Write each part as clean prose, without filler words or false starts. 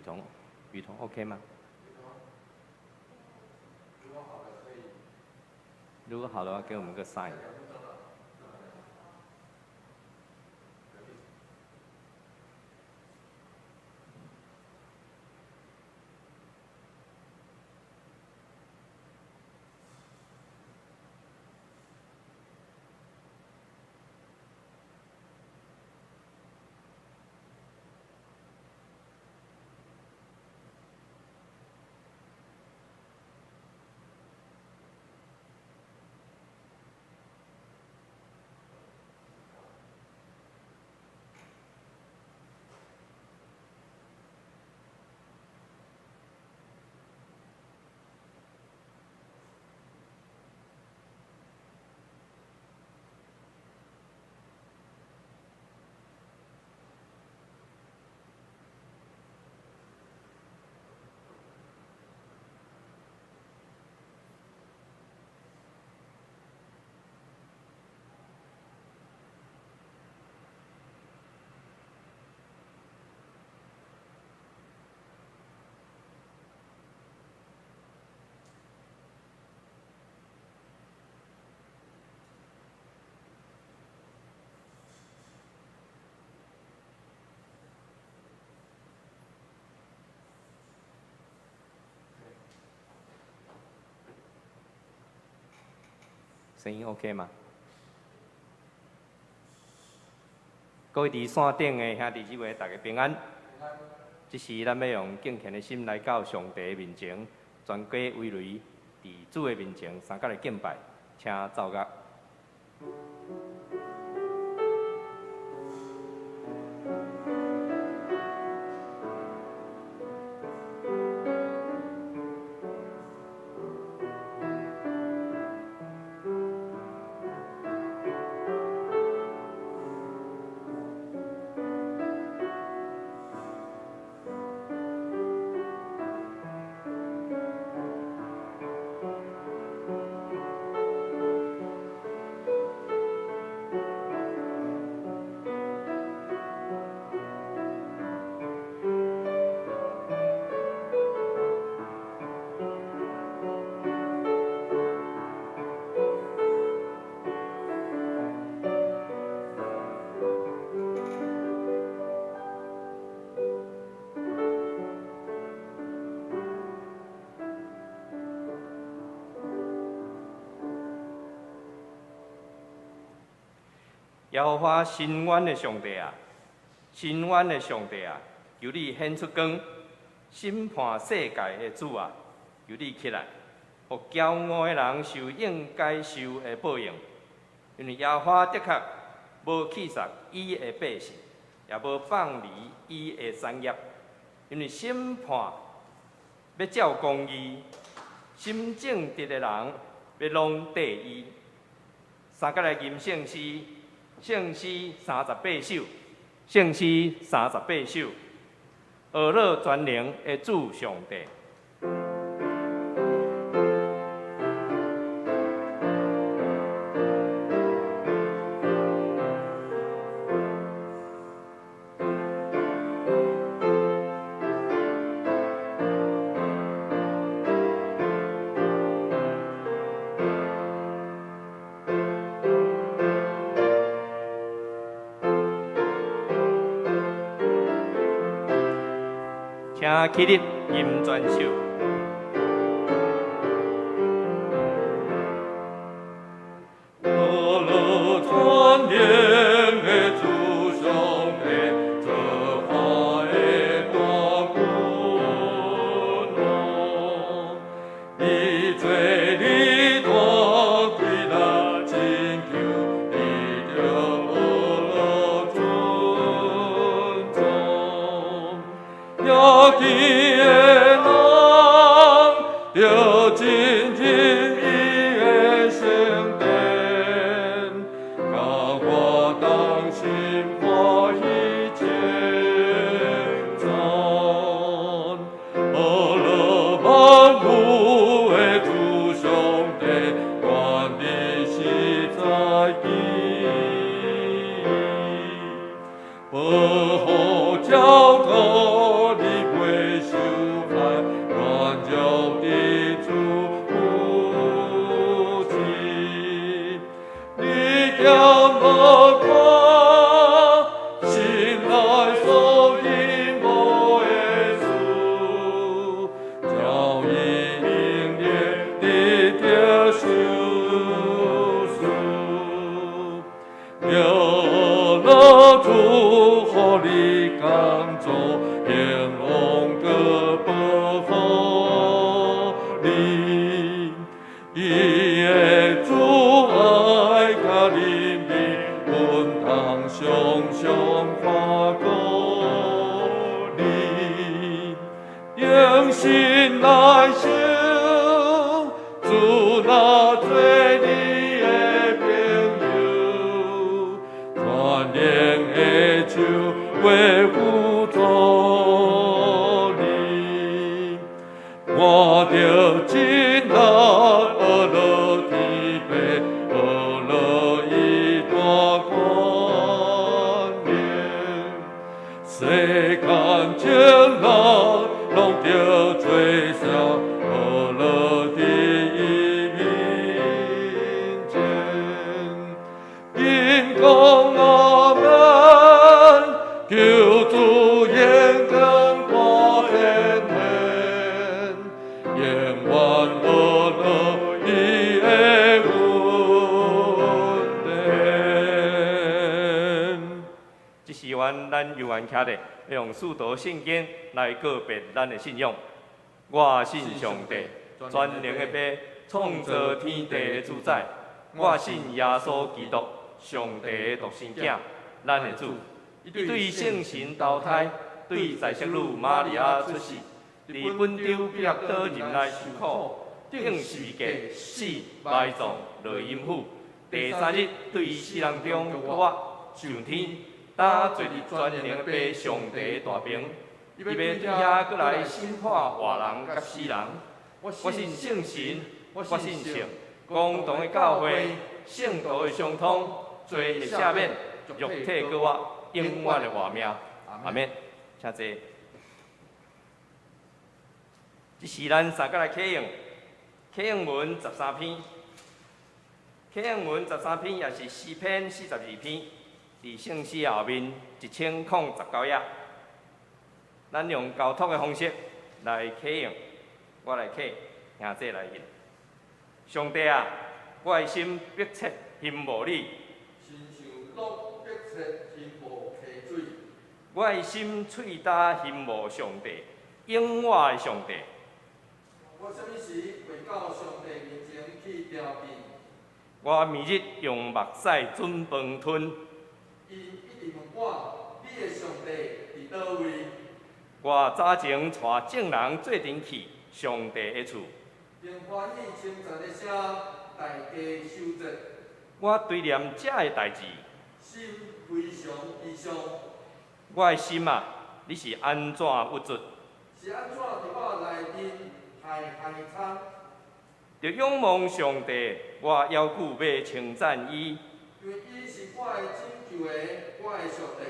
彤，雨桐 OK 嗎？如果好的可以。如果好的話，給我們個 sign。聲音 OK 嗎？各位佇線頂的兄弟姊妹，大家平安。這時咱欲用敬虔的心來到上帝的面前，全家圍圍佇主的面前，相佮來敬拜，請奏樂。耶和華深遠的上帝啊，深遠的上帝啊，求你顯出光，審判世界的主啊，求你起來，予驕傲的人受應該受的報應。因為耶和華的確無棄殺伊的百姓，也無放離伊的產業。因為審判欲照公義，心正直的人欲攏綴伊。相佮來吟聖詩。聖詩38首，聖詩38首，呵咾全能的主上帝。請起立，吟全首。呵咾全能的主上帝，造化的大君王，伊坐佇大威力拯救，伊著呵咾尊崇。野地的人著進入伊的聖殿，佮我同心歡喜稱讚。呵咾萬有的主上帝，願你實在伊，保護交託你百姓，你工作，興旺閣保護你。伊的慈愛佮憐憫，阮通常常看顧你。用心來想，主若做你的朋友，全能的手會輔助你。看著真力學落天父，學落伊大權能，世間眾人攏著做聲，學落佇伊面前。因講阿們，求主榮光大顯現，永遠學落伊的恩典。這時阮咱猶原徛咧，用使徒信經來告別咱的信仰。我信上帝，全能的父，創造天地的主宰。我信耶穌基督，上帝的獨生囝，咱的主。伊對聖神投胎，對在聖女瑪利亞出世，佇本丟彼拉多任內受苦，釘十字架死埋葬落陰府。第三日對死人中復活，上天，搭坐佇全能的父上帝的大爿。伊欲對遐閣來審判活人佮死人。我信聖神，我信聖公同的教會，聖徒的相通，罪的赦免，肉體復活，永遠的活命。阿們，請坐。這時咱三個來啟用，啟用文十三篇，啟用文十三篇也是詩篇42篇，佇聖詩後面1019頁。咱用交託的方式來啟用，我來啟，兄弟來印。上帝啊，我的心迫切欣慕你。親像鹿迫切欣慕溪水。我的心喙焦欣慕上帝，永活的上帝。我啥物時會到上帝面前去朝見？我暝日用目屎準飯吞。𪜶一直問我：你的上帝佇佗位？我早前帶眾人做陣去上帝的厝。並歡喜稱讚的聲，大家守節。我追念這个代誌，心非常悲傷。我的心啊，你是按怎鬱卒？是按怎佇我內面害害慘？著仰望上帝，我猶閣欲稱讚伊。因為伊是我的拯救的，我的上帝。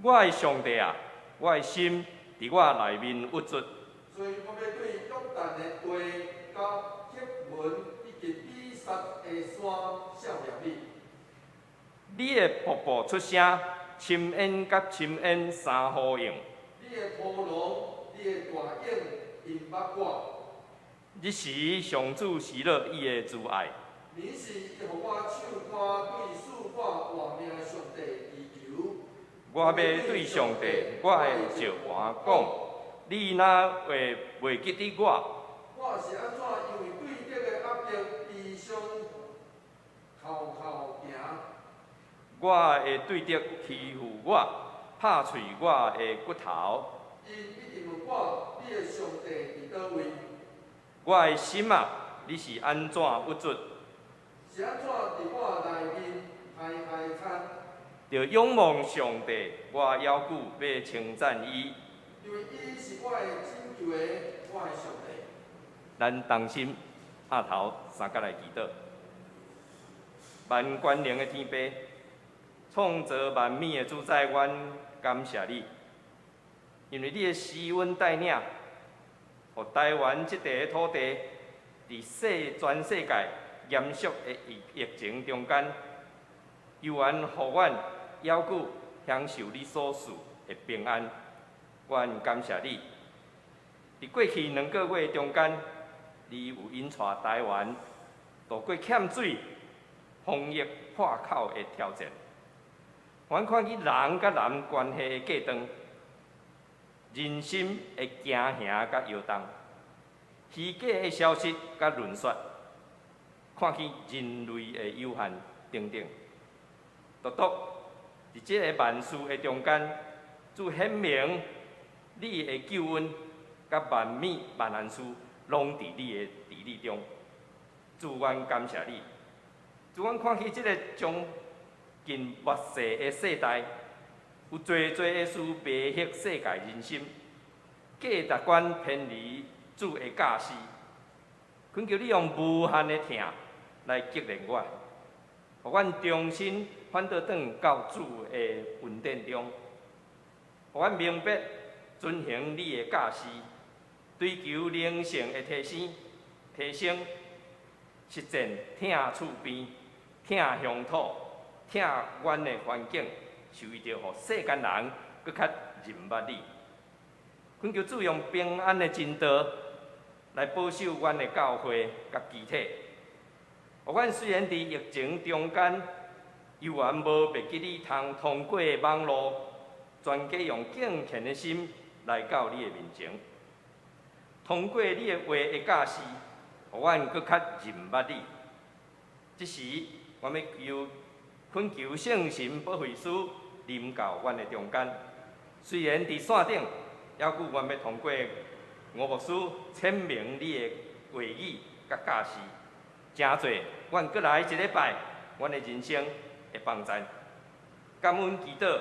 我的上帝啊，我的心佇我內面鬱卒。所以我欲對約旦的地、佮赫門以及米薩的山想念你。你的瀑布出聲，深淵佮深淵相呼應。你的波浪，你的大湧，淹沒我。日時上主喜樂伊的慈愛。暝時伊予我唱歌，對賜我活命的上帝祈求。我欲對上帝，我的石磐講，你哪會袂記得我？我是按怎因為對敵的壓迫悲傷，哭哭行？我的對敵欺負我，拍碎我的骨頭。𪜶一直問我：你的上帝佇佗位？我的心啊，你是按怎鬱卒？是按怎佇我內面害害慘？著仰望上帝，我猶閣欲稱讚伊。因為伊是我的拯救的，我的上帝。咱同心徛頭三角來祈禱。萬權能的天父，創造萬物的主宰，阮感謝你，因為你的施恩帶領，予台灣這塊土地，佇全世界嚴肅的疫情中間，猶原予阮猶閣享受你所賜的平安。阮感謝你，佇過去2個月中間，你有引帶台灣度過欠水、防疫破口的挑戰。阮看見人佮人關係的隔斷，人心的驚嚇佮搖動，虛假的消息佮論說，看見人類的有限等等。獨獨佇這个萬事的中間，主顯明你的救恩佮萬物萬萬事，攏佇你的治理中。主，阮感謝你。主，阮看見這个將近末世的世代，有濟濟的事迷惑世界人心，價值觀偏離主的教示。懇求你用無限的疼來激勵我，予阮重新反倒轉到主的恩典中，予阮明白遵行你的教示，追求靈性的提升，提升，實踐疼厝邊、疼鄉土、疼阮的環境，是為著予世間人閣較認捌你。懇求主用平安的真道來保守阮的教會佮肢體。予阮雖然佇疫情中間，猶原無袂記你通通過網路，全家用敬虔的心來到你的面前，通過你的話的教示，予阮閣較認捌你。這時，我欲求懇求聖神保惠師臨到阮的中間。雖然佇線頂，猶閣阮欲通過吳牧師闡明你的話語佮教示，成做阮閣來一禮拜，阮的人生的幫贊。感恩祈禱，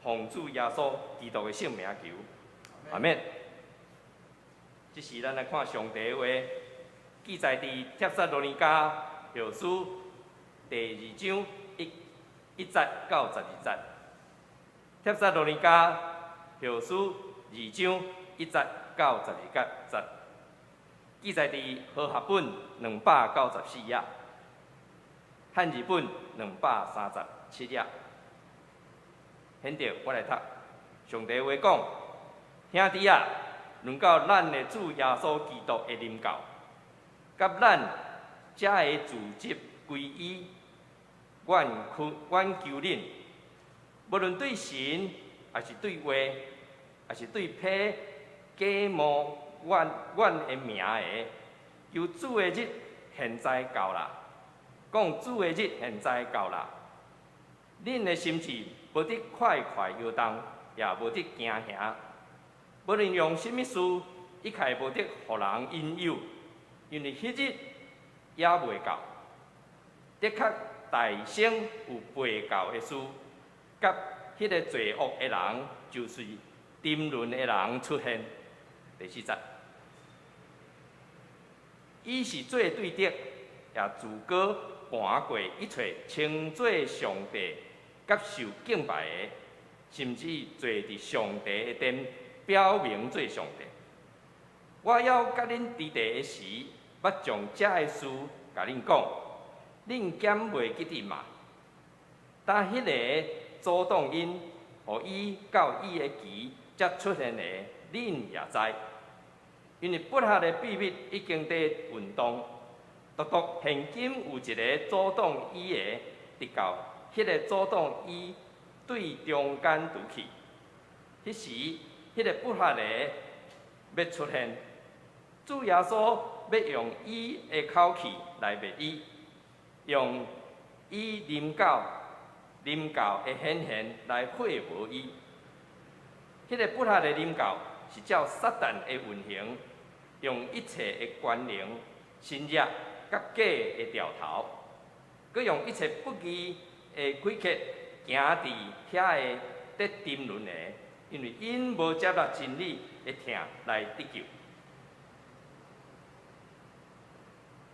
奉主耶穌基督的聖名求，阿們。這時咱來看上帝的話，記載佇帖撒羅尼迦後書第二章一節到12節。帖撒羅尼迦後書二章一節到12節，記載佇和合本294頁，漢字本237頁。現在我來讀上帝話講，兄弟啊，論到咱的主耶穌基督的臨到，佮咱才會聚集歸依，阮阮求恁，無論對神，抑是對話，抑是對披假冒阮阮的名的，求主的日現在到啦，講主的日現在到啦，恁的心志無得快快搖動，也無得驚嚇。無論用啥物事，一概無得予人引誘，因為彼日猶未到。的確大生有背教的事，佮彼个罪惡的人，就是沉淪的人出現。第四節，伊是做對敵，也自高盤過一切稱做上帝佮受敬拜的，甚至坐佇上帝的殿，表明做上帝。我猶佮恁佇地的時，捌將這个事共恁講，恁敢袂記得嗎？當彼个阻擋𪜶，予伊到伊的期才出現的，恁也知。因為不合的秘密已經佇運動，獨獨現今有一个阻擋伊的，直到彼个阻擋伊對中間除去。彼時，彼个不合的欲出現，主耶穌欲用伊的口氣來滅伊，用伊臨到的顯現來廢無伊。彼个不合的臨到是照撒旦的運行，用一切的權能、神蹟佮假的兆頭，閣用一切不義的詭計，行佇遐个得沉淪的，因為𪜶無接納真理的疼來得救。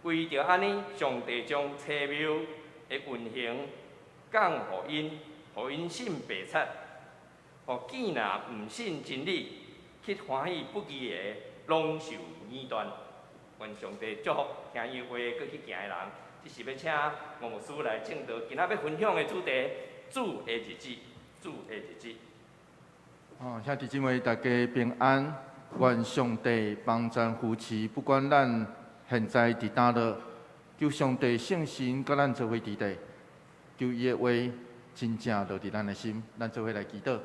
為著按呢，上帝將邪謬的運行降予𪜶，予𪜶信白賊，予見若毋信真理，去歡喜不義的，攏受語斷。願上帝祝福聽伊話閣去行的人。這是欲請吳牧師來證道，今仔欲分享的主題：主的日子，主的日子。哦，兄弟姊妹，大家平安。願上帝幫贊扶持，不管咱現在佇佗落，求上帝聖神佮咱做伙佇底，求伊的話真正落佇咱的心。咱做伙來祈禱。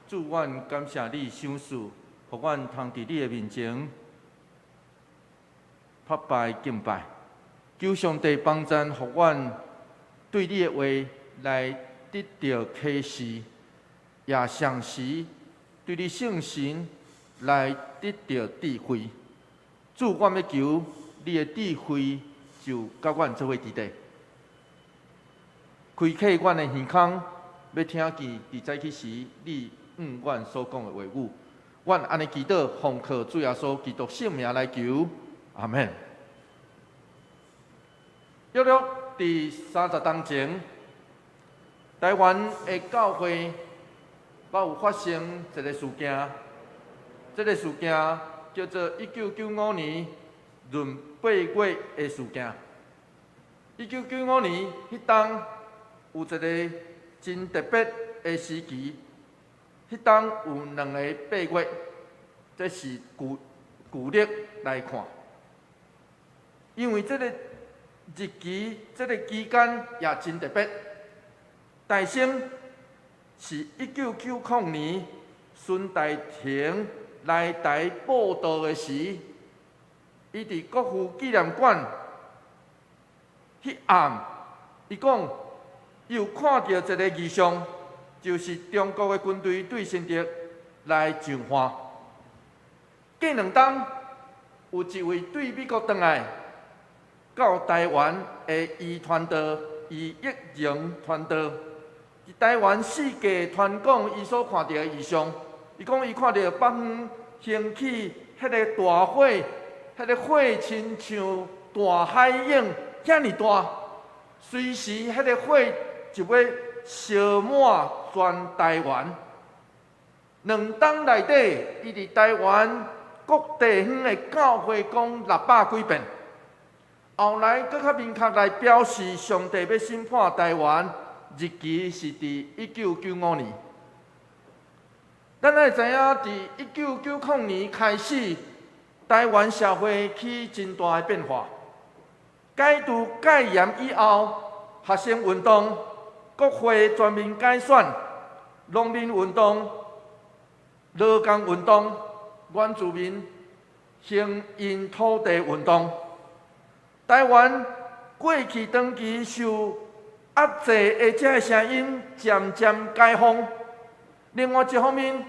主，阮感謝你賞賜，予阮通佇你的面前拍敗敬拜。求上帝幫贊，予阮對你的話來得著啟示，也同時對你聖神來得著智慧。主，阮欲求你的智慧，就佮阮做伙佇咧，開啟阮的耳孔，欲聽見佇早起時你向阮所講的話語。阮按呢祈禱，奉靠主耶穌基督聖名來求，阿們。約略佇30冬前，台灣的教會捌有發生一个事件，這个事件叫做1995年閏八月的事件。1995年彼冬有一个真特別的時期，彼冬有兩个八月，這是舊舊曆來看，因為這个日期，這个期間也真特別。大先是1990年孫大庭來台布道的時，伊佇國父紀念館彼暗，伊講伊有看著一个異象，就是中國的軍隊對新竹來上岸。過2冬，有一位對美國轉來到台灣的余傳道，余益榮傳道，佇台灣四界傳講伊所看著的異象。伊講伊看著北方興起彼个大火，彼个火親像大海湧遐爾大，隨時彼个火就欲燒滿全台灣。2冬內底，伊佇台灣各地方的教會講600幾遍。後來，閣較明確來表示，上帝欲審判台灣日期是佇1995年。咱愛知影，佇1990年開始，台灣社會起真大的變化。解除戒嚴以後，學生運動、國會全民改選、農民運動、勞工運動、原住民興因土地運動。台灣過去長期受壓制的這个聲音漸漸解放。另外一方面，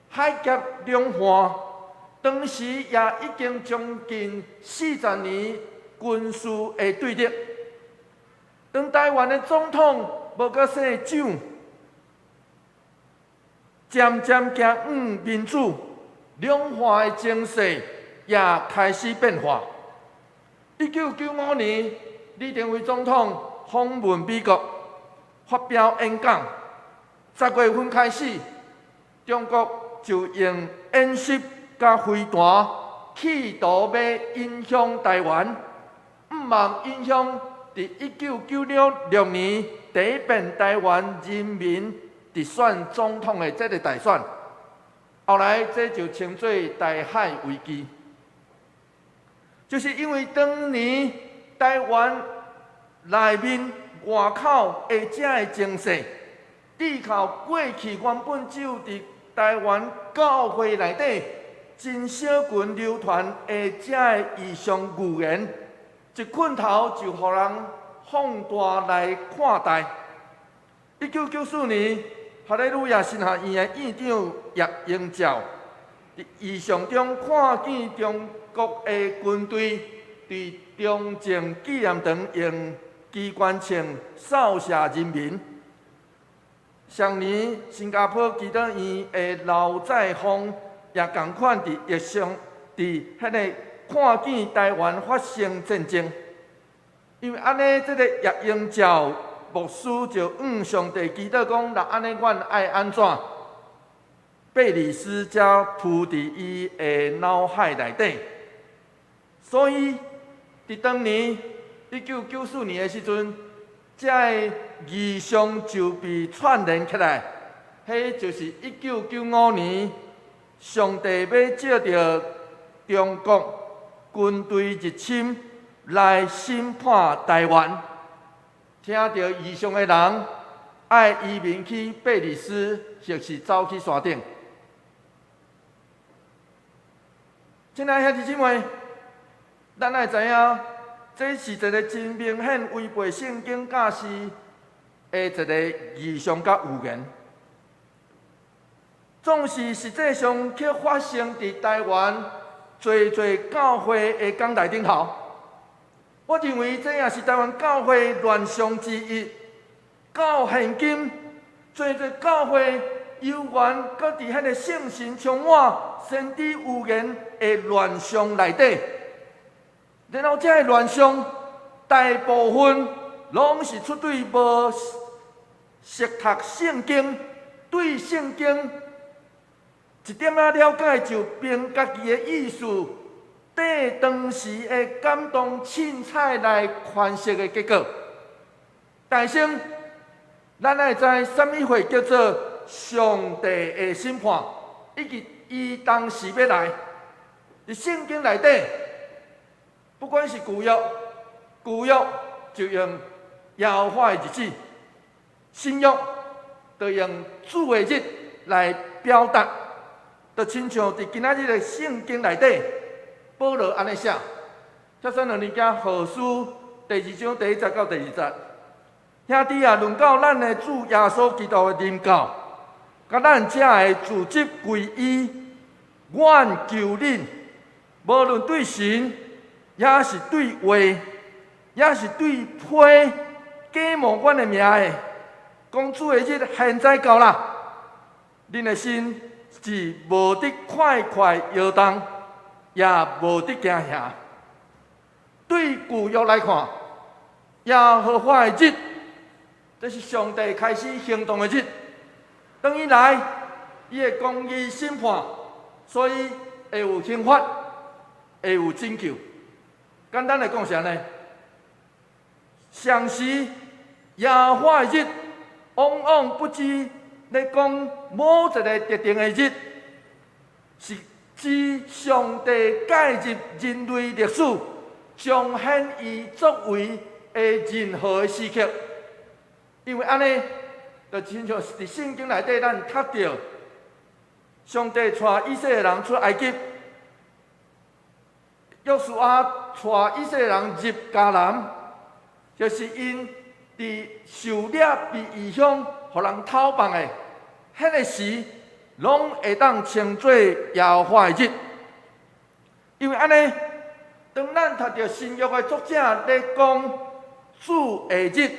海峽兩岸當時也已經將近40年軍事的對立。當台灣的總統無閣姓蔣，漸漸行向民主，兩岸的情勢也開始變化。1995年，李登輝總統訪問美國，發表演講。10月份開始，中國就用演習佮飛彈，企圖欲影響台灣，毋望影響佇1996年第一遍台灣人民直選總統的這个大選。後來，這就稱做台海危機。就是因為當年台灣內面外口的這个情勢，依靠過去原本只有佇台灣教會內底真小群流傳的這个異象預言，一棍頭就予人放大來看待。1994年，哈利路亞神學院的院長葉英照佇異象中看見中國的軍隊佇中正紀念堂用機關槍掃射人民。上年，新加坡基督院的劉在峰也仝款佇異象，佇彼个看見台灣發生戰爭。因為按呢，這个葉英照牧師就向上帝祈禱講：若按呢，阮愛按怎？貝里斯才浮佇伊的腦海內底。所以，佇當年1994年的時陣，這个異象就被串聯起來。彼就是1995年，上帝欲藉著中國軍隊入侵來審判台灣。聽著異象的人，愛移民去伯利斯，或是走去山頂。親愛兄弟姊妹，咱愛知影，這是一個真明顯違背聖經教示的一個異象佮預言。總是實際上卻發生佇台灣濟濟教會的講台頂頭。我認為這也是台灣教會亂象之一。到現今，濟濟教會猶原閣佇彼个聖神充滿、先知預言的亂象內底。然後，這个亂象大部分攏是出對無熟讀聖經，對聖經一點仔了解，就憑家己的意思，綴當時的感動凊彩來詮釋的結果。但是，咱愛知啥物貨叫做上帝的審判，以及伊當時欲來。佇聖經內底，不管是舊約，舊約就用耶和華的日子；新約就用主的日來表達。就親像佇今仔日的聖經內底，保羅按呢寫，帖撒羅尼迦後書第二章第一節到第二節。兄弟啊，論到咱的主耶穌基督的臨到，佮咱遮的聚集歸依，阮求恁，無論對神，抑是對話，抑是對批假冒阮的名的，講主的日現在到啦，恁的心是無得快快搖動，也無得驚嚇。對舊約來看，耶和華的日，這是上帝開始行動的日。當伊來，伊會公義審判，所以會有刑罰，會有拯救。簡單來講是按呢？上時耶和華的日，往往不止咧講某一個特定的日，是指上帝介入人類歷史，彰顯伊作為的任何的時刻。因為按呢，就親像佇聖經內底，咱讀著上帝帶以色列人出埃及，約書亞帶以色列人入迦南，就是𪜶佇狩獵佇異鄉，予人討放的，彼个時，攏會當稱做耶和華的日。因為按呢，當咱讀著新約的作者咧講主的日，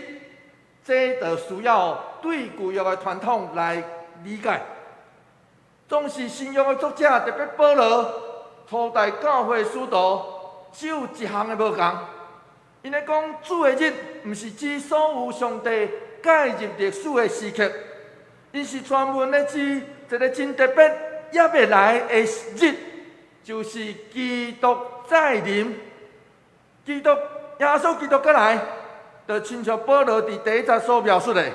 這就需要對舊約的傳統來理解。總是新約的作者，特別保羅，初代教會使徒，只有一項的無仝。𪜶咧講主的日，毋是指所有上帝介入歷史的時刻，伊是專門咧指一個真特別猶未來的日，就是基督再臨，基督耶穌基督閣來，就親像保羅佇第一節所描述的，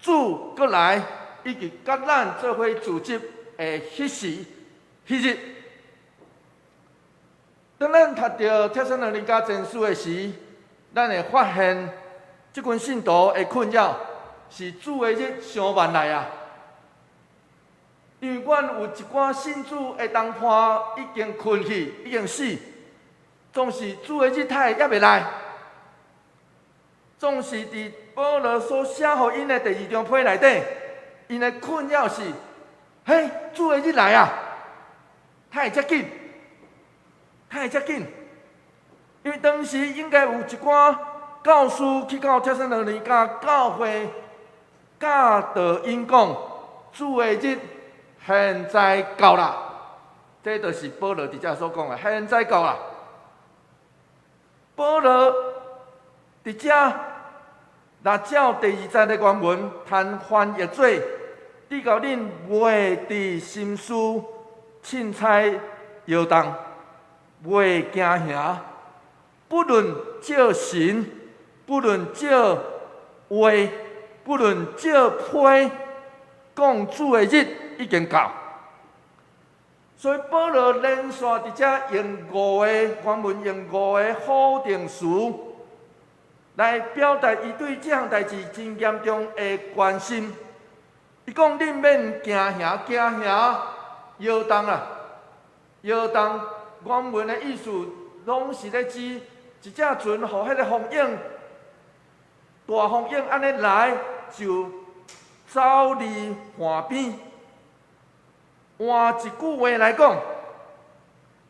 主閣來，以及佮咱做伙聚集的彼時彼日。當咱讀著帖撒羅尼迦前書的時，咱會發現這群信徒的困擾是主的日傷慢來啊！因為阮有一寡信主的同伴已經睏去，已經死，總是主的日太猶未來，總是佇保羅所寫予𪜶的第二張批內底，𪜶的困擾是：嘿，主的日來啊，太遮緊，太遮緊。因為當時應該有一寡教師去到帖撒羅尼迦教會教導𪜶講，主的日現在到啦。這就是保羅佇遮所講的，現在到啦。保羅佇遮，若照第二節的原文，通翻譯做：你共恁袂佇心思凊彩搖動，袂驚嚇，不論照神，不論照話，不論照批，講主的日已經到。所以保羅連續佇遮用五个原文，用五个否定詞。來表達伊對這項代誌真嚴重的關心。伊講：恁免驚嚇，驚嚇搖動啊，搖動原文的意思，攏是咧指一隻船，予彼个風湧，大風湧按呢來，就走離岸邊。換一句話來講，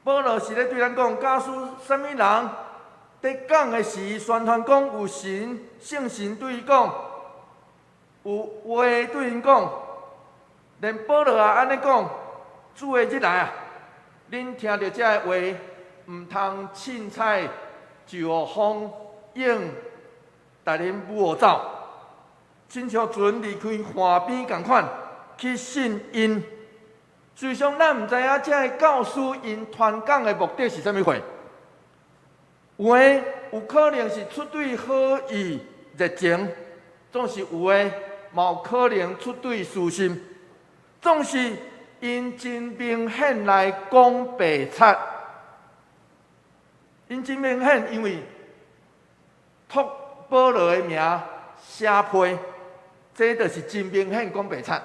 保羅是咧對咱講，假使啥物人佇講的時，宣傳講有神聖神對伊講，有話對𪜶講，連保羅也按呢講，主的日來啊，恁聽著這个話，毋通凊彩就予風湧帶恁舞予走，親像船離開岸邊仝款，去信𪜶。事實上，咱毋知影這个教師𪜶傳講的目的是啥物貨。有的有可能是出對好意熱情，總是有的嘛有可能出對私心，總是𪜶真明顯來講白賊。𪜶真明顯，因為託保羅的名寫批，這就是真明顯講白賊。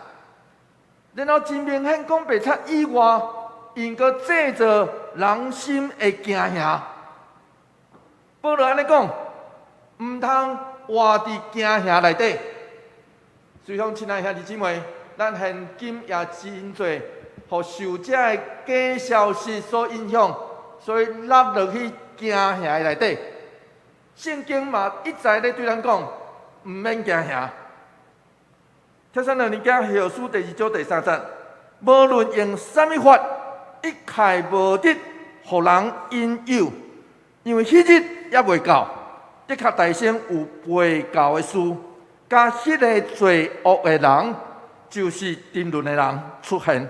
然後真明顯講白賊以外，𪜶閣製造人心的驚嚇。保羅按呢講，毋通活佇驚嚇內底。所以講，親愛兄弟姊妹，咱現今也真濟，予受這个假消息所影響，所以落落去驚嚇的內底。聖經嘛一再咧對咱講，毋免驚嚇。帖撒羅尼迦後書第二章第三節，無論用啥物法，一概無得予人引誘，因為彼日猶未到，的確大先有背教的事，佮彼个罪惡的人，就是沉淪的人出現。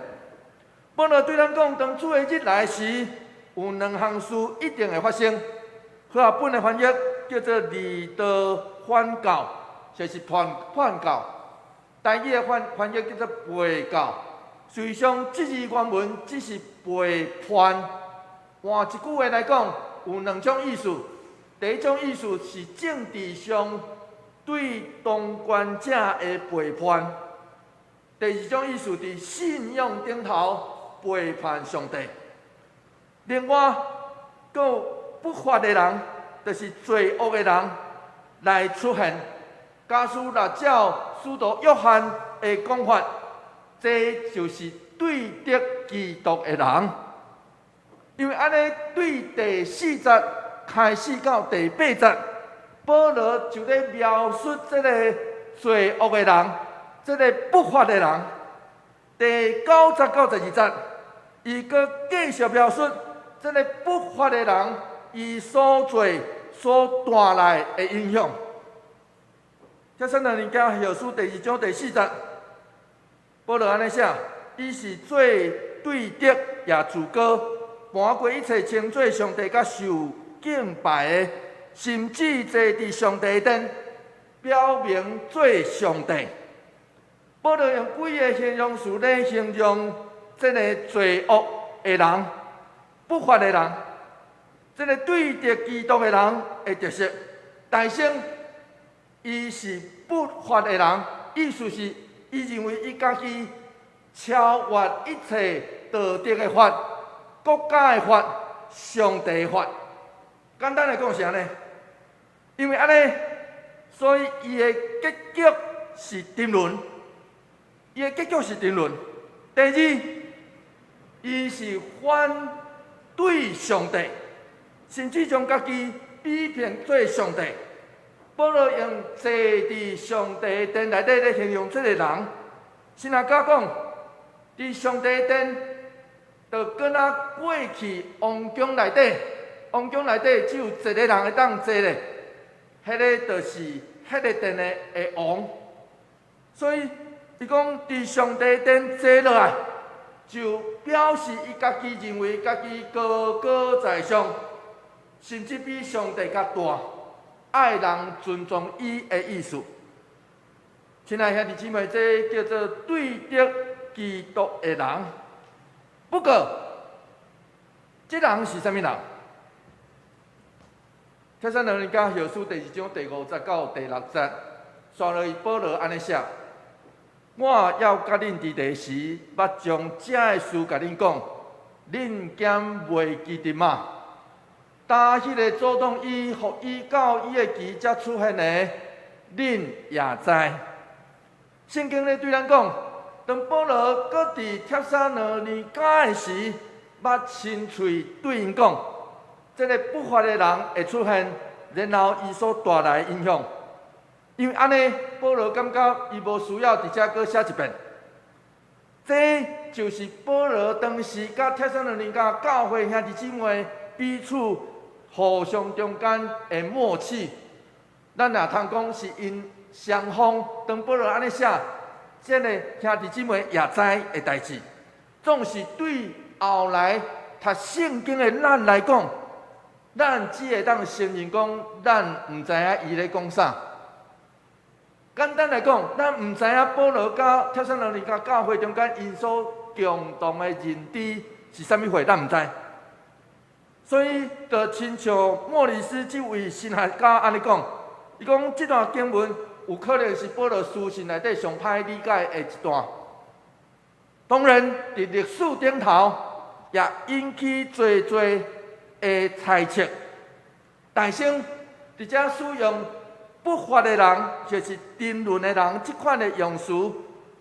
保羅對咱講，當主的日來時，有兩項事一定會發生。和合本的翻譯叫做離道反教，就是叛教。台語的翻譯叫做背教。事實上，這字原文只是背叛。換一句話來講，有兩種意思。第一種意思是政治上對當權者的背叛；第二種意思，佇信仰頂頭背叛上帝。另外，閣有不法的人，就是罪惡的人來出現。假使若照使徒約翰的講法，這就是對敵基督的人。因為按呢，對第四節開始到第八節，保羅就咧描述這个罪惡的人，這个不法的人。第九節到十二節，伊閣繼續描述這个不法的人，伊所做所帶來的影響。帖撒羅尼迦後書第二章第四節，保羅按呢寫：伊是做對敵，也自高，瞞過一切稱做上帝佮受敬拜的，甚至坐佇上帝殿，表明做上帝。保羅用幾个形容詞來形容這个罪惡的人、不法的人、這个對敵基督的人的特色。大先，伊是不法的人，意思是伊認為伊家己超越一切道德的法、國家的法、上帝的法。簡單來講是按呢，因為按呢，所以伊的結局是沉淪。伊的結局是沉淪。第二，伊是反對上帝，甚至將家己比拼做上帝。保羅用坐佇上帝殿內底來形容這个人。神學家講，佇上帝殿，就敢若過去王宮內底，王宮內底只有一个人會當坐咧，彼个就是彼个殿的王。所以，伊講佇上帝殿坐落來，就表示伊家己認為家己高高在上，甚至比上帝較大，愛人尊重伊的意思。親愛兄弟姊妹，這叫做對敵基督的人。不過，這人是啥物人？帖撒羅尼迦後書第二章第五節到第六節，煞落去保羅按呢寫：我猶佮恁佇咧時，捌將這个事共恁講，恁敢袂記得嗎？當彼个阻擋伊、予伊到伊的期才出現的，恁也知。聖經咧對咱講，當保羅閣佇帖撒羅尼迦的時，捌親喙對𪜶講，這个不法的人會出現，然後伊所帶來的影響。因為按呢，保羅感覺伊無需要佇遮閣寫一遍。這就是保羅當時佮帖撒羅尼迦教會兄弟姊妹彼此互相中間的默契。咱也通講是𪜶雙方，當保羅按呢寫，這个兄弟姊妹也知的代誌，總是對後來讀聖經的咱來講，咱只會當承認講，咱毋知影伊咧講啥。簡單來講，咱毋知影保羅佮帖撒羅尼迦教會中間𪜶所共同的認知是啥物貨，咱毋知。所以，就親像莫里斯這位神學家按呢講，伊講這段經文有可能是保羅書信內底上歹理解的一段。當然，佇歷史頂頭也引起濟濟的猜測。但是，佇遮使用不法的人，就是沉淪的人，這款的用詞，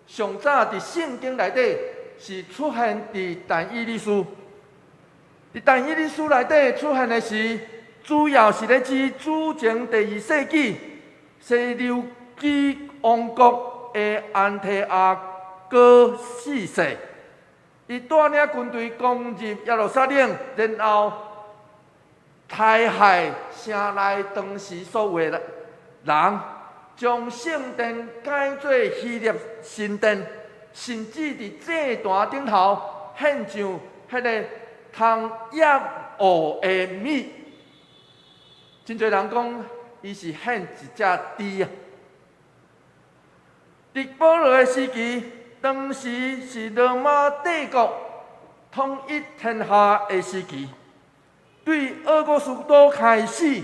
上早佇聖經內底是出現佇但以理書。佇但以理書內底出現的時，主要是咧指主前第二世紀西流基王國的安提阿哥四世，伊帶領軍隊攻入耶路撒冷，然後刣害城內當時所有的人，將聖殿改做希臘神殿，甚至佇祭壇頂頭獻上彼个通厭惡的物。真濟人講，伊是獻一隻豬啊！佇保羅的時期，當時是羅馬帝國統一天下的時期。對奧古斯都開始，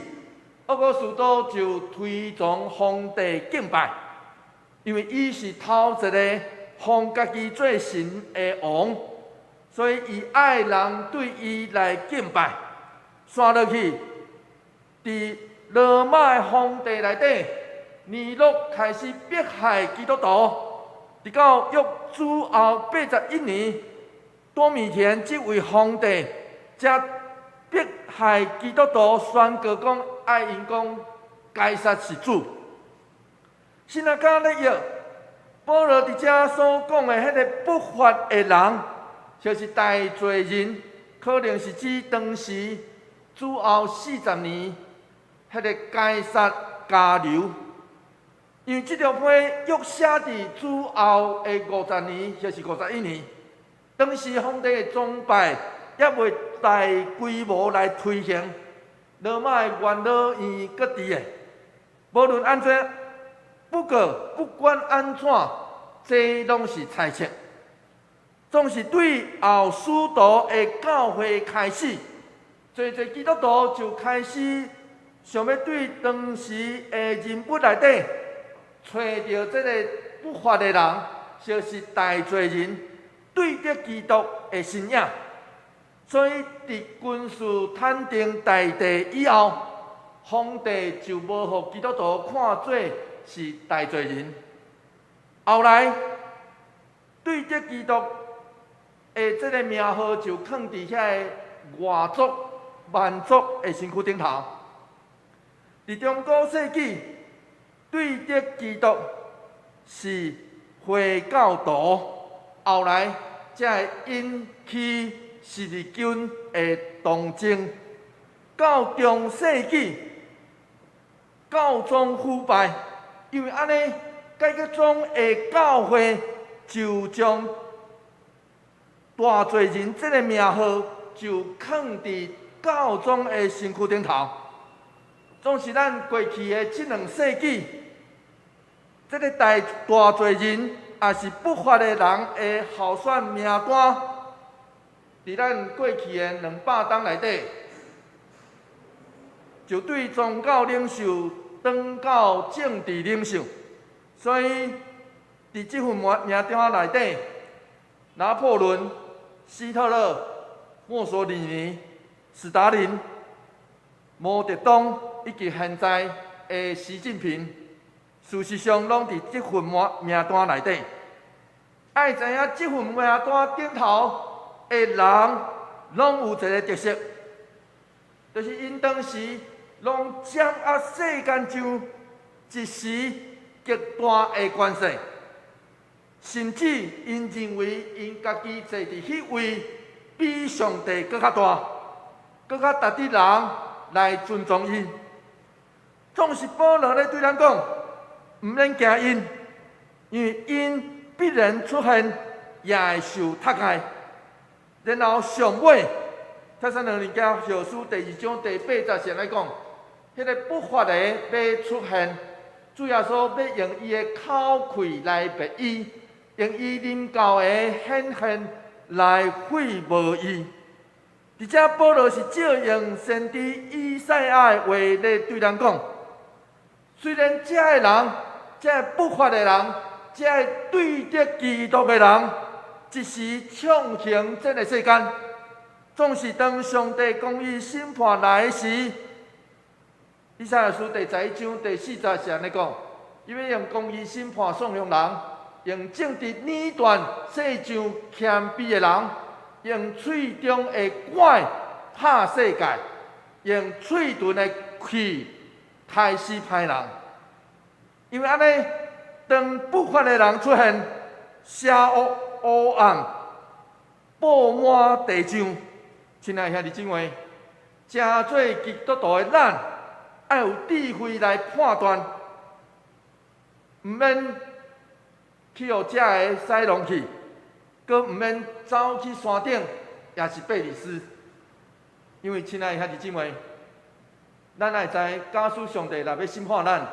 奧古斯都就推崇皇帝敬拜，因為伊是頭一个封家己做神的王，所以伊愛人對伊來敬拜。煞落去，佇羅馬的皇帝內底，尼祿開始迫害基督徒，直到約主後81年，多米田這位皇帝才迫害基督徒，宣告講愛𪜶講該撒是主。神學家咧譯保羅佇遮所講的彼個不法的人，就是大罪人，可能是指當時主後40年彼个該撒加流，因為這張批約寫佇主後的50年，抑是51年，當時皇帝的崇拜猶未大規模來推行，羅馬的元老院閣佇的，無論按怎，不過不管按怎，這攏是猜測，總是對後使徒的教會開始，濟濟基督徒就開始想欲對當時的人物內底，揣著這个不法的人，就是大罪人，對敵基督的身影。所以，佇君士坦丁大帝以後，皇帝就無予基督徒看做是大罪人。後來，對敵基督的這个名號就囥佇遐个外族、蠻族的身軀頂頭。佇中古世紀，對敵基督是回教徒，後來才會引起十字軍的東征。到中世紀，教宗腐敗，因為按呢，改革宗的教會就將大罪人這个名號就囥佇教宗的身軀頂頭。總是咱過去的這兩世紀，這个大罪人也是不法的人的候選名單，佇咱過去的200冬內底，就對宗教領袖轉到政治領袖。所以，佇這份名單內底，拿破崙、希特勒、墨索里尼、史達林、毛澤東以及現在的習近平，事實上攏佇這份名單內底。愛知影這份名單頂頭的人，攏有一个特色，就是𪜶當時攏掌握世間上一時極大的權勢，甚至𪜶認為𪜶家己坐佇彼位比上帝閣較大，閣較值得人來尊重伊。總是保羅咧對咱講，毋免驚𪜶，因為𪜶必然出現，也會受踢害。然後上尾，帖撒羅尼迦後書第二章第八節來講，彼个不法的欲出現，主耶穌欲用伊的口氣來滅伊，用伊臨到的顯現來廢無伊。而且保羅是借用先知以賽亞的話來對咱講，雖然這个人，這个不法的人，這个對敵基督的人，一時暢行這个世間，總是當上帝公義審判來時，以賽亞書第11章第4節是按呢講：伊欲用公義審判喪雄人，用正直碾斷世上謙卑的人，用喙中的拐拍世界，用喙唇的氣刣死歹人。因為按呢，當不法的人出現，邪惡烏暗布滿地上。親愛兄弟姊妹，成做基督徒的咱，愛有智慧來判斷，毋免去予這个使弄去，閣毋免走去山頂，抑是伯利斯。因為親愛兄弟姊妹，咱愛知，假使上帝若欲審判咱，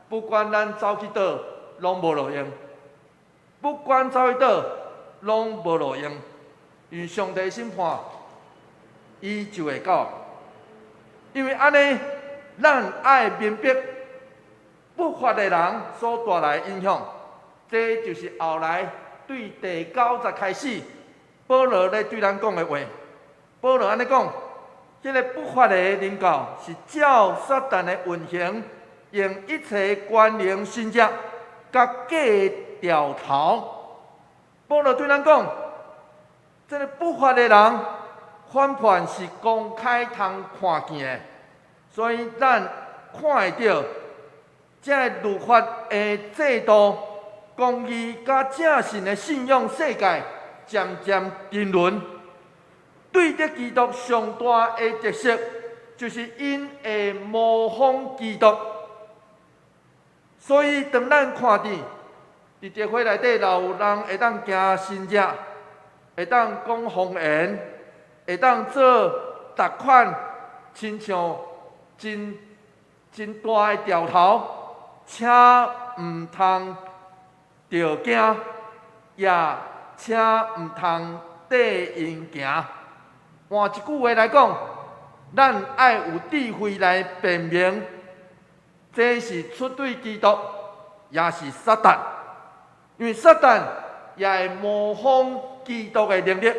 不管咱走去佗，攏無路用；不管走去佗，攏無路用。因為上帝審判，伊就會到。因為按呢，咱愛明白不法的人所帶來的影響，這就是後來對第九節開始，保羅咧對咱講的話。保羅按呢講，這个不法的臨到，是照撒旦的運行，用一切權能神跡，佮假兆頭。保羅對咱講，這个不法的人反叛是公開通看見的，所以咱看會著，這个律法的制度、公義佮正信的信仰世界漸漸沉淪。對敵基督上大的特色，就是𪜶會模仿基督。所以當咱看見佇教會內底，若有人會當行神跡，會當講方言，會當做逐款親像真真大的兆頭，請毋通著驚，也請毋通綴𪜶行。換一句話來講，咱愛有智慧來辨明，這是出對基督，抑是撒旦。因為撒旦也會模仿基督的能力。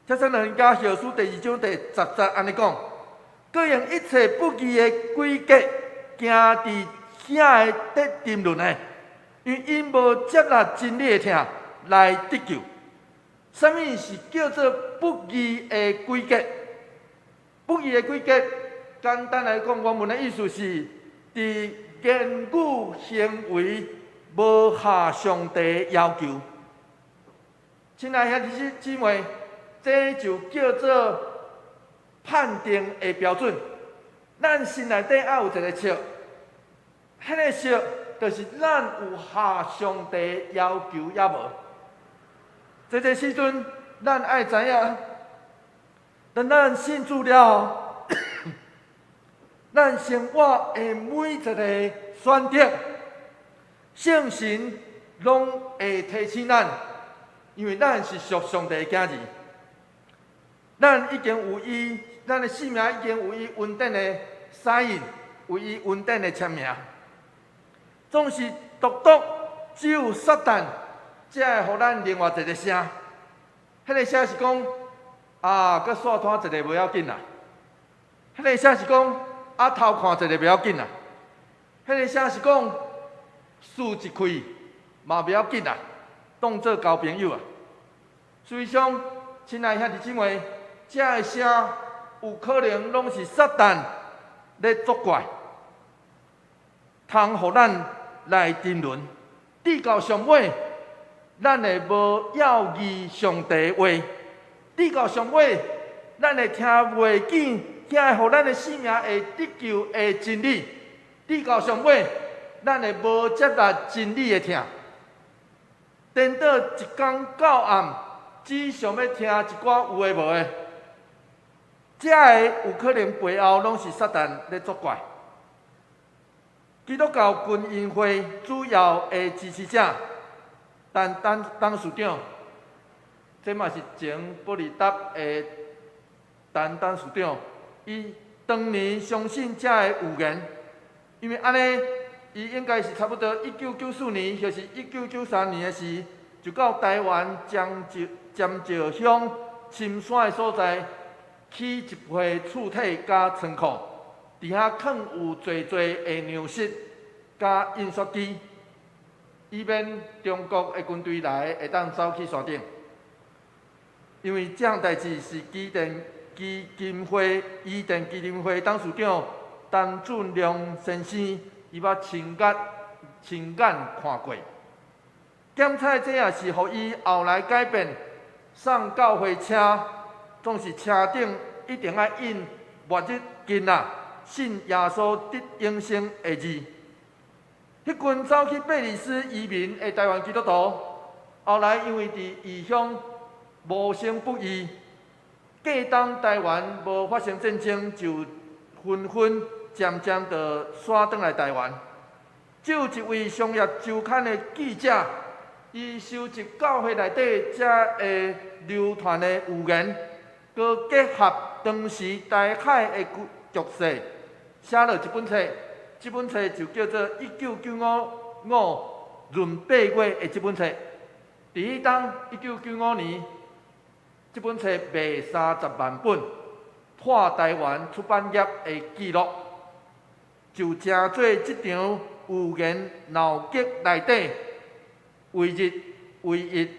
帖撒羅尼迦後書第二章第10節按呢講：閣用一切不義的詭計，行佇遐个得沉淪的，因為𪜶無接納真理的疼來得救。啥物是叫做不義的詭計？不義的詭計，簡單來講，原文的意思是，佇言語行為無合上帝要求。親愛兄弟姊妹，這就叫做判定的標準。咱心內底愛有一个尺，彼个尺就是咱有合上帝要求抑無。這个時陣，咱愛知影，當咱信主了後，咱生活的每一个選擇，聖神攏會提醒咱，因為咱是屬上帝的囝兒，咱已經有伊咱的性命已經有伊恩典的 sign，有伊恩典的簽名。總是獨獨只有撒旦，才會予咱另外一个聲。彼个聲是講，啊，閣煞攤一个無要緊啦。彼个聲是講，啊，偷看一个袂要緊啦。彼个聲是講，輸一氣嘛袂要緊啦，當做交朋友啊。事實上，親愛兄弟姊妹，這个聲有可能攏是撒旦咧作怪，通予咱來沉淪。直到上尾，咱會無要義上帝話；直到上尾，咱會聽袂見，遐會予咱的性命會得救的真理；直到上尾，咱會無接納真理的疼。顛倒一工到暗，只想欲聽一寡有的無的，這个有可能背後攏是撒旦咧作怪。基督教群英會主要的支持者，陳董董事長，這嘛是前保利達的陳董事長，伊當年相信這个預言，因為按呢，伊應該是差不多1994年，或是1993年的時，就到台灣尖石鄉深山的所在，起一批厝體佮倉庫。佇遐囥有濟濟的糧食佮印刷機，以免中國的軍隊來會當走去山頂。因為這項代誌是基電基金會、伊甸基金會董事長陳俊良先生，伊捌親眼看過。檢採這也是予伊後來改變送教會車，總是車頂一定愛印末日近啊，信耶穌得永生的字。彼群走去貝里斯移民的台灣基督徒，後來因為佇異鄉無生不義，過當台灣無發生戰爭，就紛紛漸漸就徙轉來台灣。只有一位商業週刊的記者，伊收集教會內底這个流傳的預言，閣結合當時台海的局勢，寫落一本冊，這本冊就叫做《1995閏八月》的這本冊。佇彼當1995年，這本冊賣30萬本，破台灣出版業的紀錄，就成做這場預言鬧劇內底唯一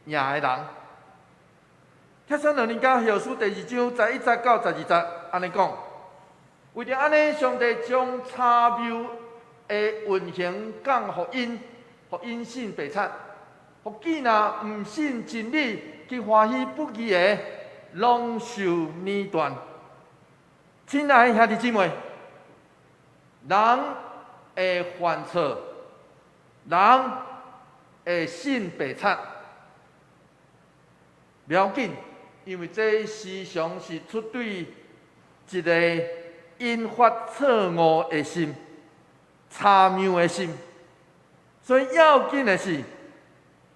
贏的人。帖撒羅尼迦後書第二章11節到12節按呢講。為著按呢，上帝將差謬的運行降予𪜶，予𪜶信白賊，予見若毋信真理去歡喜不義的，攏受碾斷。親愛兄弟姊妹，人會犯錯，人會信白賊，袂要緊，因為這時常是出對一个引發錯誤的心、差謬的心，所以要緊的是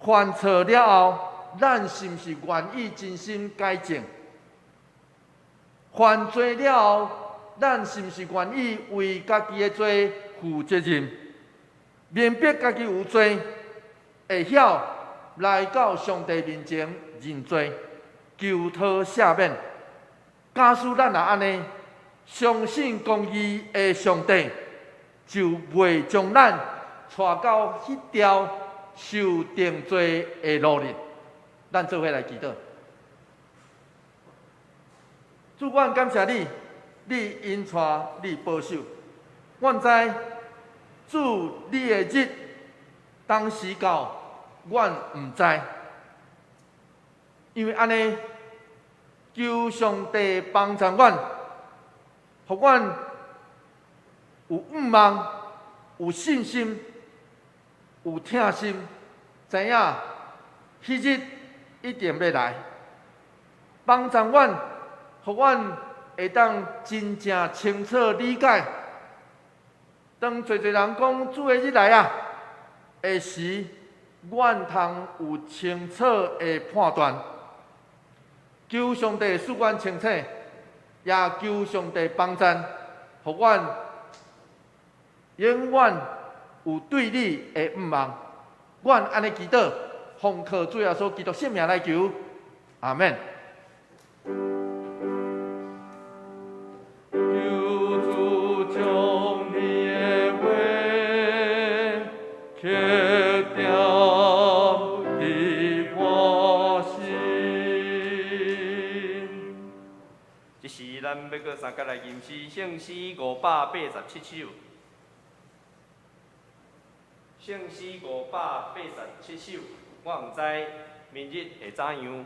犯錯了後，咱是毋是願意真心改正？犯罪了後，咱是毋是願意為家己的罪負責任？明白家己有罪，會曉來到上帝面前認罪，求討赦免。假使咱若按呢，相信公義的上帝，就袂將咱帶到彼條受定罪的路裡。咱做伙來祈禱。主，阮感謝你，你引帶，你保守。阮知主你的日當時到，阮毋知。因為按呢，求上帝幫助阮，予阮有盼望、有信心、有疼心，知影彼日一定欲來。幫助阮，予阮會當真正清楚理解。當濟濟人講主的日來啊，的時，阮通有清楚的判斷。求上帝賜阮清醒，也求上帝幫贊，予阮永遠有對你的向望。阮按呢祈禱，奉靠主耶穌基督聖名來求，阿門。求主將你的話刻點佇我心。這時，咱欲閣相佮來吟詩，聖詩587首。聖詩587首，我毋知明日會怎樣。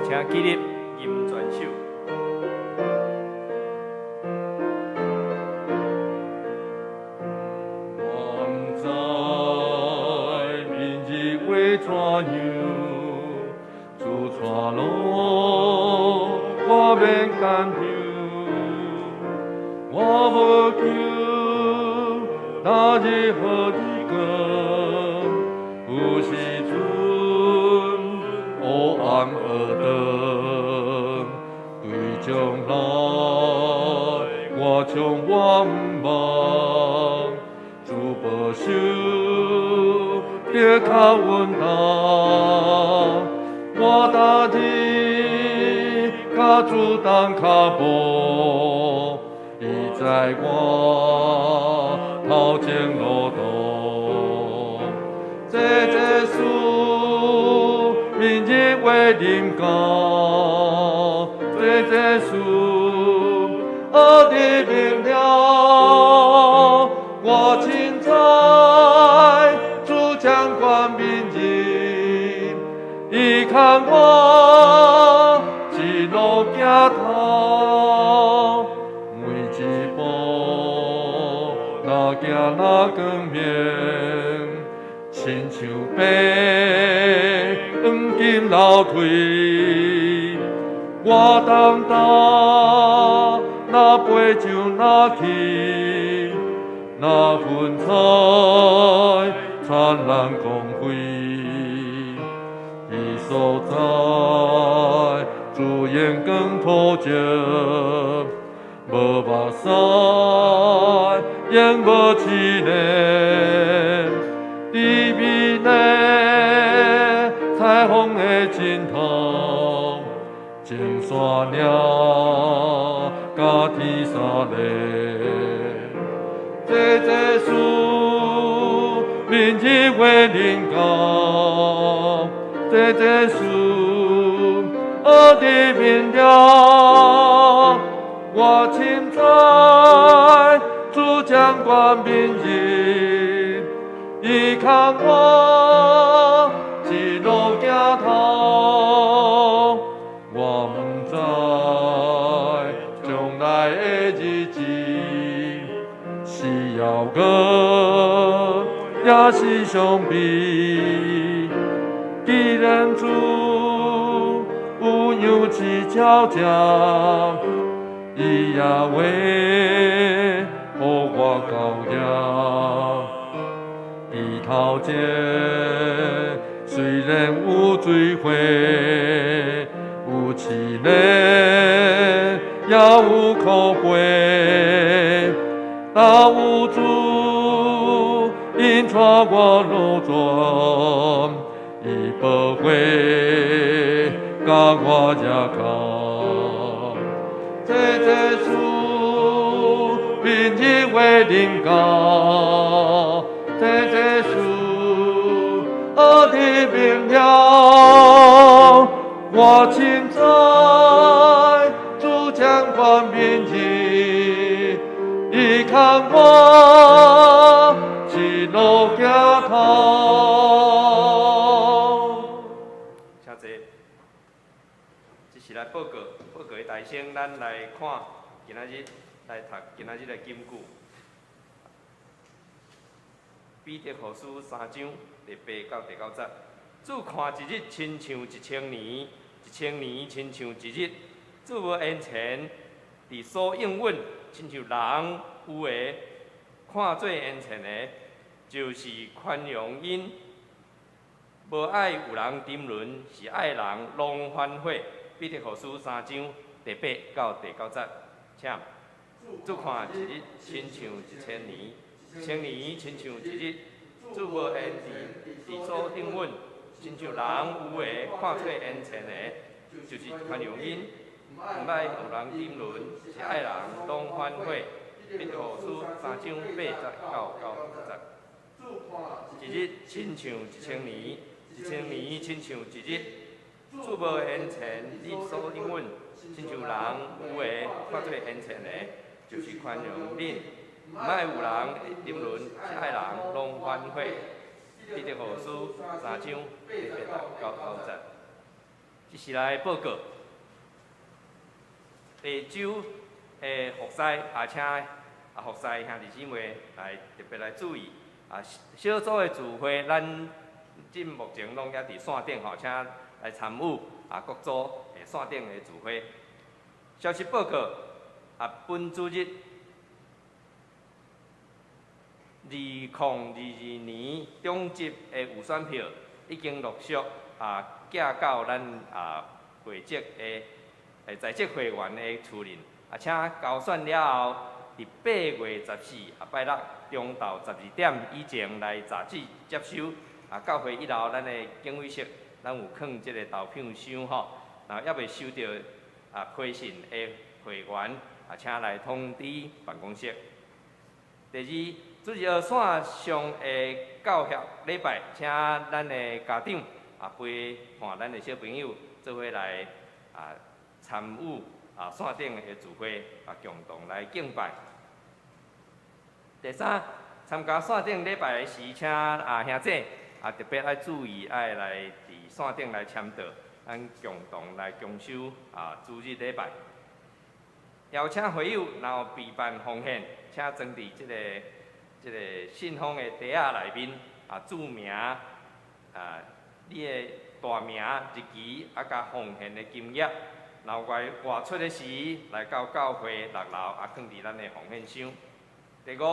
請起立，吟全首。我毋知明日會怎樣，主帶路，我免擔憂。我無求那日好日光，有時陣黑暗黑燈，對將來我充滿望，主保守得較穩當，我逐日佮主同跤步，伊在我頭前路途，這這事明日會臨到，這這事我的明了，我深知主掌管明日，伊牽我一路行頭，每一步若行若光明，親像白黃金流翠。我擔擔若飛就若去，若雲彩燦爛光輝，彼所在主榮光普照，無目屎，也無淒憐，甜美的彩虹的盡頭，前山嶺佮天山咧，這這事明日會臨到，這這事我的明了，我深知主掌管明日，伊牽我一路行頭，我毋知將來的日子是猶過抑是傷悲。既然主有羊飼鳥食，伊也會予我夠額。彼頭前雖然有水火，有試煉，也有苦悲，但有主引帶我路轉，伊保護佮我遮靠。這這事明日會臨到，這這事我的明了，我深知主掌管明日，伊牽我一路行頭。請坐。這是來報告，報告的大聲，咱來看今仔日來讀今仔日的金句。彼得後書三章第八到第九節。主看一日親像一千年，一千年親像一日。主無延遲，佇所應允，親像人有的看做延遲的，就是寬容𪜶，無愛有人沉淪，是愛人攏反悔。彼得後書三章第八到第九節，請。主看一日親像一千年，一千年親像一日。主無延遲，佇所應允，親像人有的看做延遲的，就是寬容𪜶，毋愛有人沉淪，是愛人攏反悔。彼得後書三章八節到九節。一日親像一千年，一千年親像一日。主無延遲，佇所應允，親像人有的看做延遲的，就是寬容恁，毋愛有人沉淪，是愛人攏反悔。彼得後書三章第八節到九節。這是來報告。下晝的服侍啊，請啊服侍兄弟姊妹來特別來注意啊，小組的聚會，咱進目前攏猶佇線頂吼，請來參與啊各組的線頂的聚會。消息報告啊，本主日2022年中級的預選票已經陸續啊寄到咱啊會籍的在職會員的厝裡，啊，請交選了後，佇8月14啊拜六中晝12點以前來閘址接收。啊，教會一樓咱的警衛室，咱有囥這个投票箱吼，若猶未收著啊批信的會員，啊，請來通知辦公室。第二，主日學線上的教學禮拜，請咱的家長啊陪伴咱的小朋友做伙來啊參與啊線頂的聚會啊，共同來敬拜。第三，參加線頂禮拜的時，請啊兄姊啊特別愛注意，愛來佇線頂來簽到，咱共同來共守啊主日禮拜。邀請會友，若有備辦奉獻，請裝佇這个信封的袋仔內面啊，注明啊你的大名、日期啊，佮奉獻的金額。若外外出的時，來到教會六樓啊，囥佇咱的奉獻箱。第五，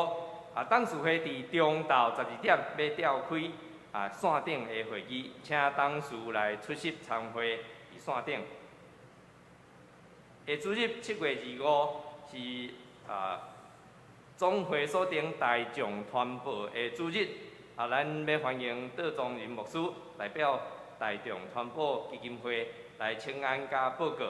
啊，董事會佇中晝12點欲召開啊線頂的會議，請董事來出席參會佇線頂。下主日7月25是啊總會所頂大眾傳播的主日，啊，咱欲歡迎杜宗仁牧師代表大眾傳播基金會來請安佮報告。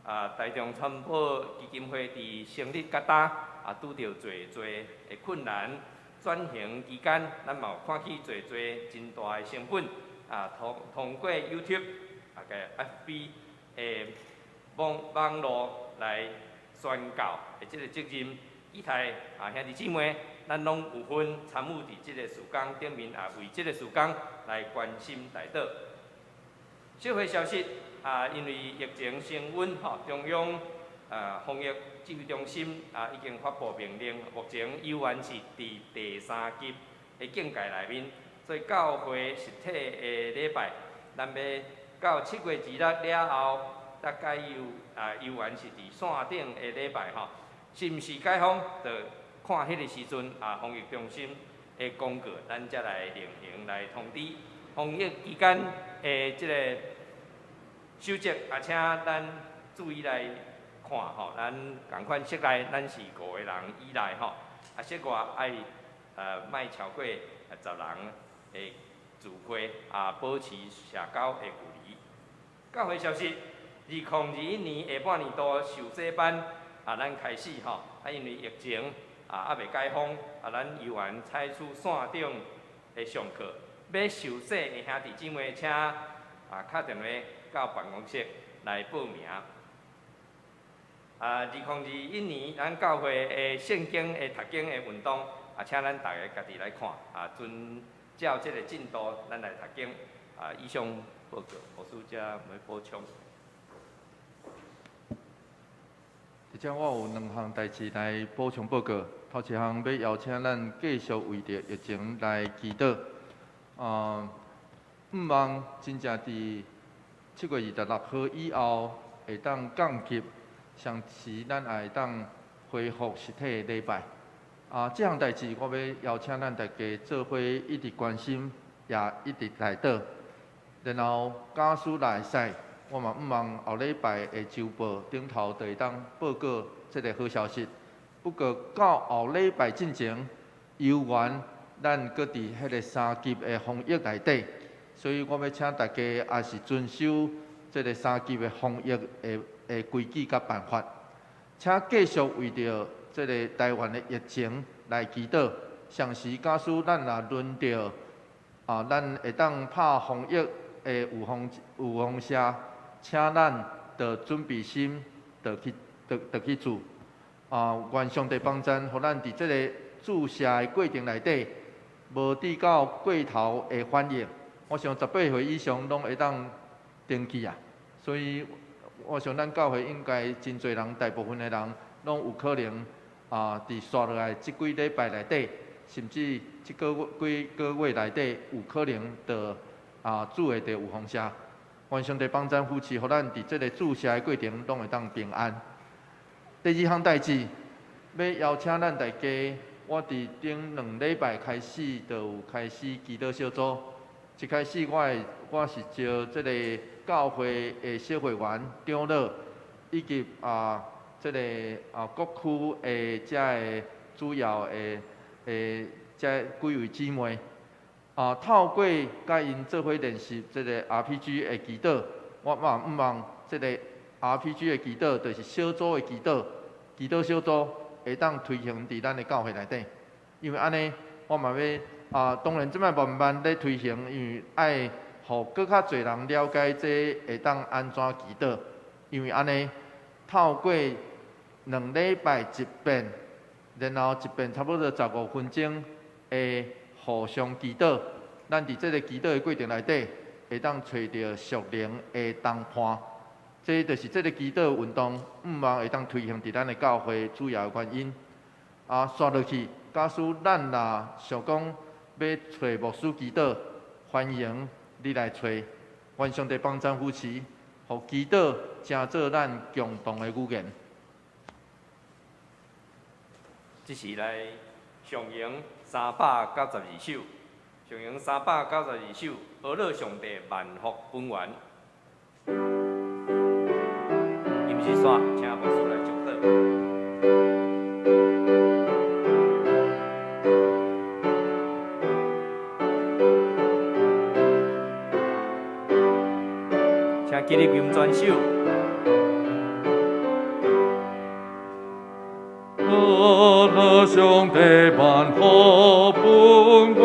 啊，大眾傳播基金會佇成立到今啊，拄著濟濟的困難，轉型期間，咱嘛有看起濟濟真大的成本。啊，通過 YouTube 啊佮 FB 的網路來宣教的這个責任，期待啊兄弟姊妹，咱攏有份參與佇這个事工頂面，啊為這个事工來關心代禱。社會消息啊，因為疫情升溫，吼，中央啊防疫指揮中心啊已經發布命令，目前猶原是佇第三級的警戒內面，所以教會實體的禮拜，咱欲到7月26了後，才改由啊猶原是佇線頂的禮拜吼，是毋是解封，就看彼个時陣啊，防疫中心的公告，咱才來另行來通知。防疫期間的這个守則啊，請咱注意來看吼，咱仝款室內咱是五個人以內吼，啊室外愛莫超過10人的聚會啊，保持社交的距離。教會消息， 2021年下半年度受洗班啊，咱開始吼，啊，因為疫情啊，猶未解封，啊，咱猶原採取線頂的上課。欲受洗的兄弟姊妹，請啊敲電話到辦公室來報名。啊，2021年咱教會的聖經的讀經的運動，啊，請咱逐家家己來看，啊，遵照這个進度，咱來讀經。啊，以上報告，牧師遮欲補充。佇遮我有兩項代誌來補充報告。頭一項欲邀請咱繼續為著疫情來祈禱。啊，向望真正佇7月26號以後會當降級，相時咱也會當恢復實體禮拜。啊，這項代誌我欲邀請咱大家做伙一直關心，也一直來禱。然後假使若會使，我嘛向望後禮拜的週報頂頭就會當報告這个好消息。不過到後禮拜進前，猶原咱閣佇彼个三級的防疫內底，所以我欲請大家也是遵守這个三級的防疫的規矩佮辦法，請繼續為著這个台灣的疫情來祈禱。相時假使咱若輪著啊，咱會當拍防疫的預防射，請咱著準備心，著去注。啊，願上帝幫贊，予咱佇這个注射的過程內底，無致到過頭的反應。我想18歲以上攏會當登記啊，所以我想咱教會應該真濟人，大部分的人攏有可能啊，佇紲落來這幾禮拜內底，甚至這個月幾個月內底，有可能就啊注會著預防射。願上帝幫贊扶持，予咱佇這个注射的過程攏會當平安。第二項代誌，欲邀請咱大家，我佇頂兩禮拜開始就有開始祈禱小組。一開始我是招這个教會的小會員長老，以及啊這个啊各區的遮个主要的遮幾位姊妹，啊透過佮𪜶做伙練習這个 RPG 的祈禱，我嘛向望這个 RPG 的祈禱，就是小組的祈禱，祈禱小組會當推行佇咱的教會內底。因為按呢，我嘛欲啊，當然這擺慢慢咧推行，因為愛予閣較濟人了解這會當按怎祈禱。因為按呢，透過兩禮拜一遍，然後一遍差不多15分鐘的互相祈禱，咱佇這个祈禱的過程內底，會當揣著屬靈的同伴。這就是這个祈禱運動，向望會當推行佇咱的教會主要的原因。啊，紲落去，假使咱若想講欲揣牧師祈禱，歡迎你來揣。願上帝幫贊扶持，予祈禱成做咱共同的語言。這時來上詠392首，上詠392首，呵咾上帝萬福本源。音是煞，請牧師來祝禱。請起立吟全首。呵咾上帝萬福本源，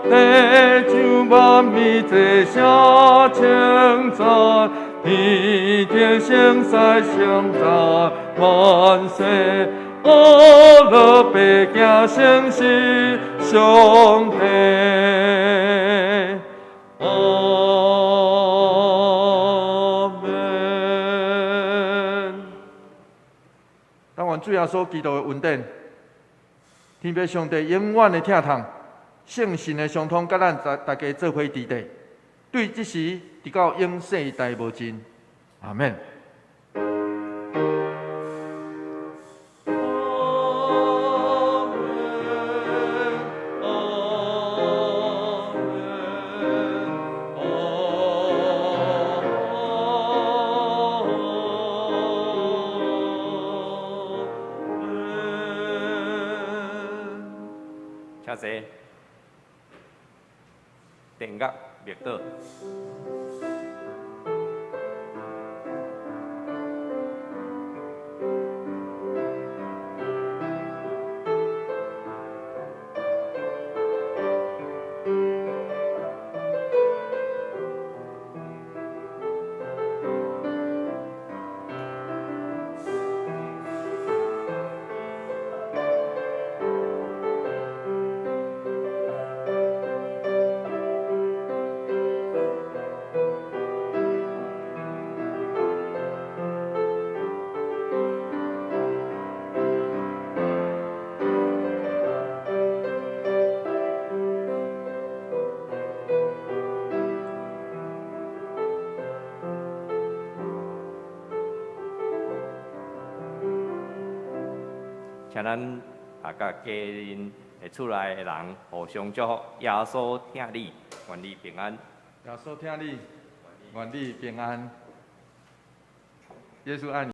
地上萬民齊聲稱讚，天頂聖使稱讚萬世，呵咾百行誠實上帝。阿們。但願主耶穌基督的恩典，天父上帝永遠的疼痛，聖神的相通，佮咱大家做伙佇底，對這時直到永世代無盡。阿們。阿們，阿們，阿們。請坐。奠樂默禱。請咱啊，佮家人的厝內的人互相祝福。耶穌疼你，願你平安。耶穌疼你，願你平安。耶穌愛你。